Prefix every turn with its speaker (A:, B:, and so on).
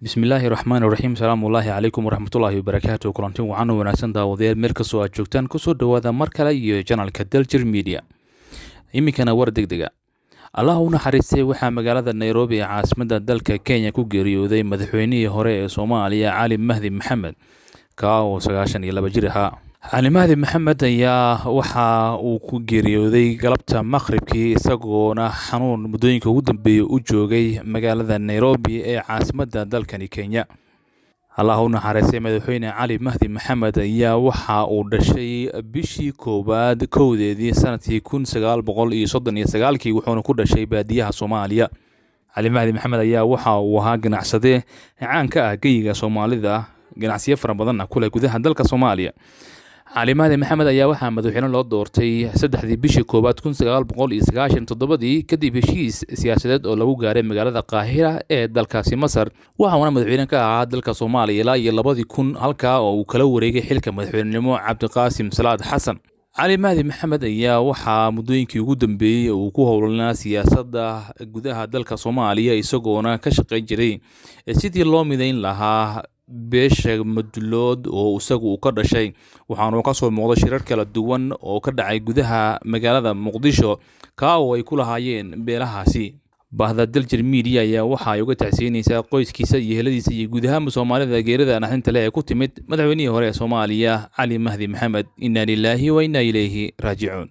A: Bismillaahi raxmaani raxiim. Salaamullaahi calaykum waraxmatullaahi wabarakaatu. Kulanti wacan u wanaagsan, daawadayaal, meel kastoo aad joogtaan, kusoo dhowaada mar kale iyo channelka Daljir Media. Iminkana war deg dega. Allah u naxariistay, waxaa magaalada Nairobi ee caasimadda dalka Kenya ku geeriyooday madaxweynihii hore ee Soomaaliya, Cali Mahdi Maxamed, kaa oo 92 jir ahaa. Cali Mahdi Maxamed ayaa waxa uu ku geeriyooday galabta maqribkii, isagoona xanuun muddooyinka ugu dambeeyey u joogay magaalada Nairobi ee caasimadda dalkani Kenya. Allah u naxariistay, madaxweyne Cali Mahdi Maxamed ayaa waxa uu dhashay bishii koowaad 1deedii sanadkii 1939kii, wuxuuna ku dhashay baadiyaha Soomaaliya. Cali Mahdi Maxamed ayaa waxa uu ahaa ganacsade caan ka ah geyiga Soomaalida, ganacsiyo fara badanna ku leh gudaha dalka Soomaaliya. Cali Mahdi Maxamed ayaa waxaa madaxweyne loo doortay 3dii bishii koowaad 1997dii, kadib heshiis siyaasadeed oo lagu gaaray magaalada Qaahira ee dalkaasi Masar. Waxauna madaxweyne ka ahaa dalka Soomaaliya ilaa iyo 2000, halkaa oo uu kala wareegay xilka madaxweynenimo Cabdiqaasim Salaad Xasan. Cali Mahdi Maxamed ayaa waxaa muddooyinkii ugu dambeeyey uu ku howlanaa siyaasadda gudaha dalka Soomaaliya, isagoona ka shaqayn jiray sidii loo midayn lahaa beesha Mudulood oo isagu uu ka dhashay. Waxaanu kasoo muuqday shirar kala duwan oo ka dhacay gudaha magaalada Muqdisho, kaa oo ay ku lahaayeen beelahaasi. Bahda Daljir Media ayaa waxa ay uga tacsiinaysaa qoyskiisa iyo heladiisa iyo guud ahaanba Soomaalida geerida naxdinta leh ee ku timid madaxweynihii hore ee Soomaaliya, Cali Mahdi Maxamed. Inna lilaahi wa inna ilayhi raajicuun.